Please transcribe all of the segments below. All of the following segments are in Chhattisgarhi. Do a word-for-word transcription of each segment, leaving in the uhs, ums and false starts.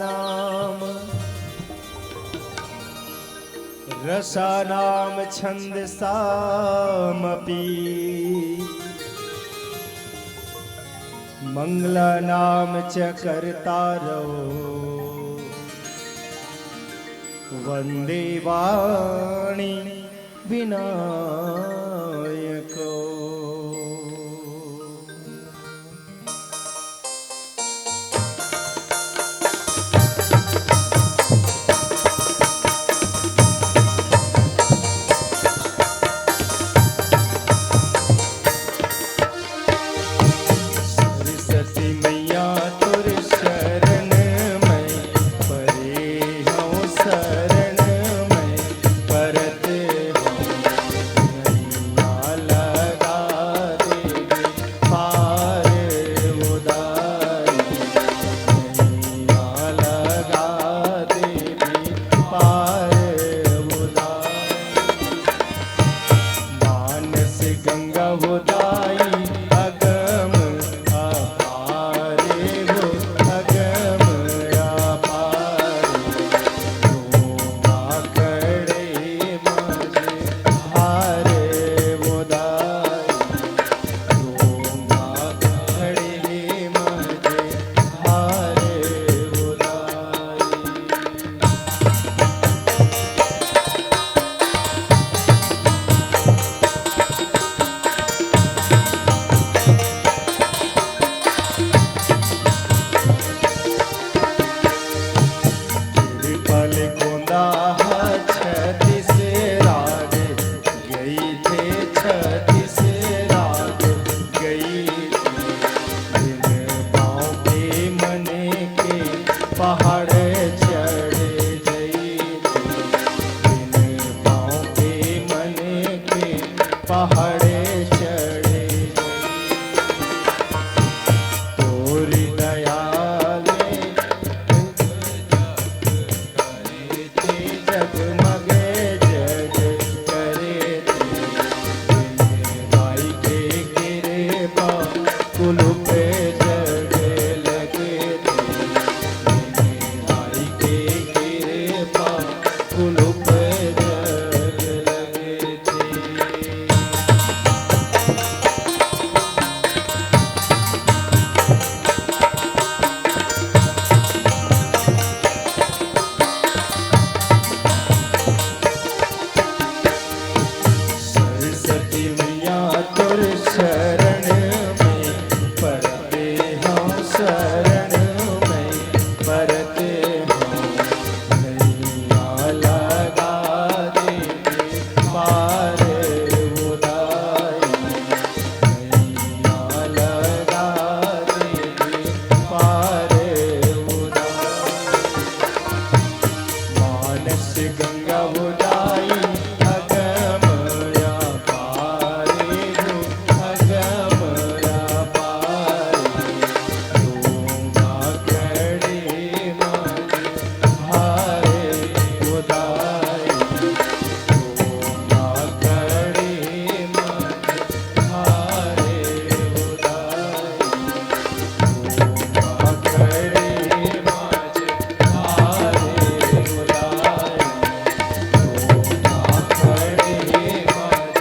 नाम रसानां छन्दसामपि। मङ्गलानां च कर्तारौ वन्दे वाणी विनायकौ। सरस्वती मैया तोर शरण में परे हूँ शरण में परत हूँ। नैया लगा देवी पार उदारी, नैया लगा देवी पार उदारी। मानस गंगा उदाई अगम अपार हो, अगम अपार। गंगा खड़े माझे हार उदाई, गंगा खड़े माझे हार उदाई। कृपाल गोंदा ह छत्तीस राग गई थे, छत्तीस राग गई थे। बिन पाँव के मन के पहाड़ चढ़ जई थे। बिन पाँव के मन के पहाड़ चढ़ जई। तोरी दया ले जगमग जग करे थे, बिन दाई के कृपा कुलुप जग लगे थे, बिन दाई के कृपा कुलुप जग लगे थे। सरस्वती मैया तोर शरण में परते हूँ, शरण में परते हूँ। नैया लगा देवी पार उदाई, नैया लगा देवी पार उदाई। मानस गंगा उदाई अगम अपार हो, अगम अपार। गंगा खड़े माझे हार उदाई, गंगा खड़े माझे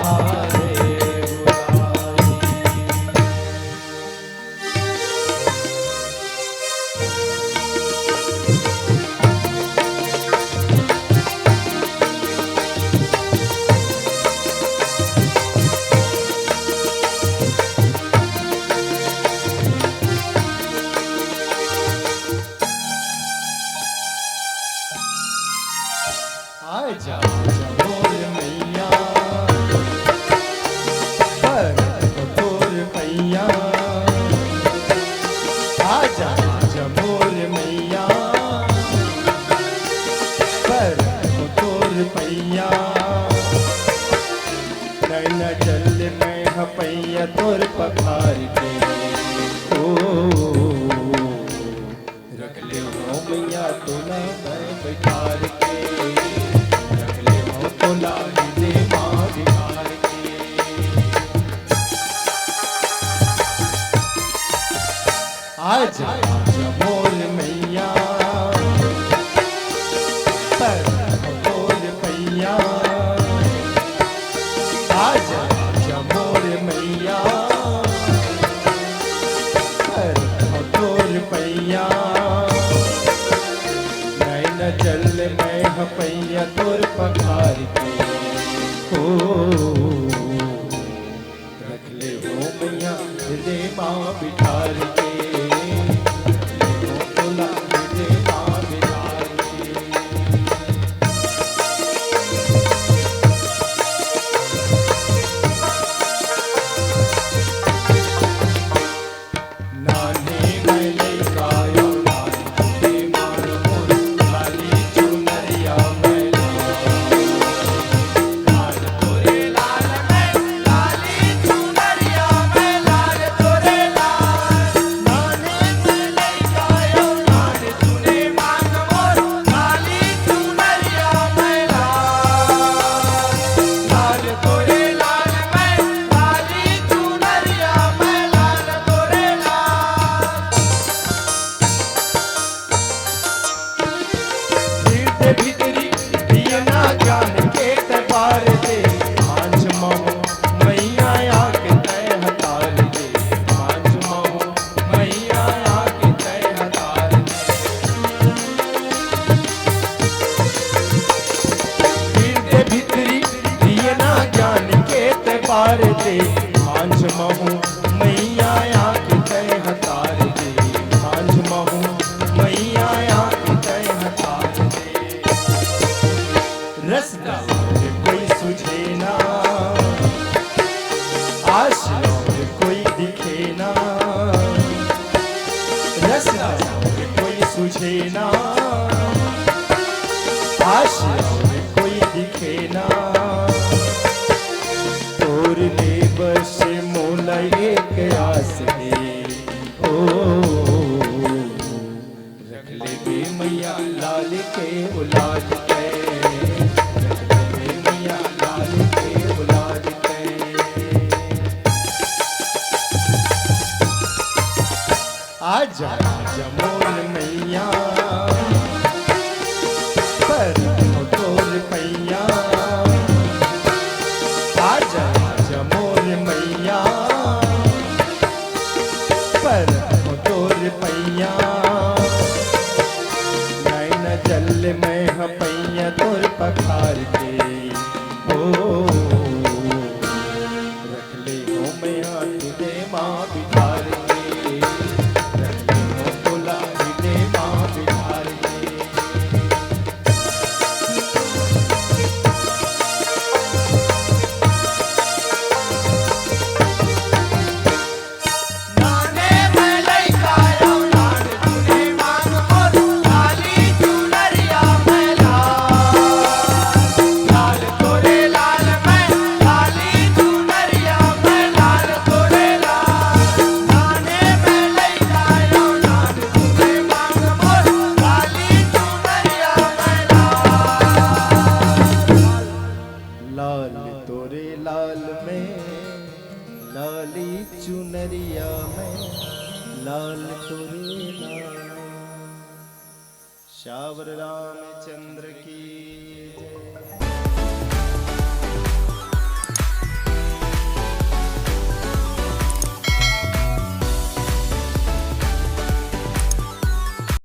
हार उदाई। आजा, आजा मोर मैया, परत हूँ तोर पैया। आजा, आजा मोर मैया, परत हूँ तोर पैया। नैना जल में ह पैया तोर पखार के। ओ, रख ले हूँ मैया तोला मैं बैठार के, रख ले हूँ तोला हृदय मा बिठार के। आजा, आजा मोर मैया, पैया तोर पखार के, ओ, रख ले हो मैया हृदय मा बिठार के, रख ले हो तोला हृदय मा बिठार के। नान्हे मैं लइका यो नान्हे मार मोर लाली चुनरिया मैं लाल, लाल तोरे लाल मैं लाली चुनरिया मैं लाल तोरे लाल। नान्हे मैं लइका यो नान्हे तूने मांग मोर लाली चुनरिया मैं लाल, लाल तोरे लाल मैं लाली चुनरिया मैं लाल तोरे लाल। हृदय भीतरी दियना ज्ञान के तैं बार दे, आंच महू मैया आके तैं हतार दे, आंच महू मैया आके तैं हतार दे। हृदय भीतरी दियना ज्ञान के तैं बार दे, आंच महू मैया आके तैं हतार दे, आंच महू मैया आके तैं हतार दे। रस्ता और कोई सुझे ना, आस और कोई दिखे ना, रस्ता और कोई सुझे ना, आस और कोई दिखे ना। तोर ले बस मोला एक आस हे, ओ, रख लेबे मैया लाल के औलाद तैं, रख लेबे मैया लाल के औलाद तैं। आजा, आजा मोर मैया, परत हों तोर पैया। आजा, आजा मोर मैया, परत हों तोर पैया। नैन जल मैं ह पैया तोर पखार के, ओ, रख ले हो मैया हृदय मा बिठार के, रख ले हो तोला हृदय मा बिठार के। नाने मैं लइका यो नान तूने मांग मोर लाली चुनरिया मैं लाल, लाल तोरे लाल मैं लाली चुनरिया मैं लाल तोरे लाल। नाने मैं लइका यो नान तूने मांग मोर लाली चुनरिया मैं लाल, लाल तोरे लाल मैं लाली चुनरिया मैं लाल तोरे लाल। सावर रामचंद्र की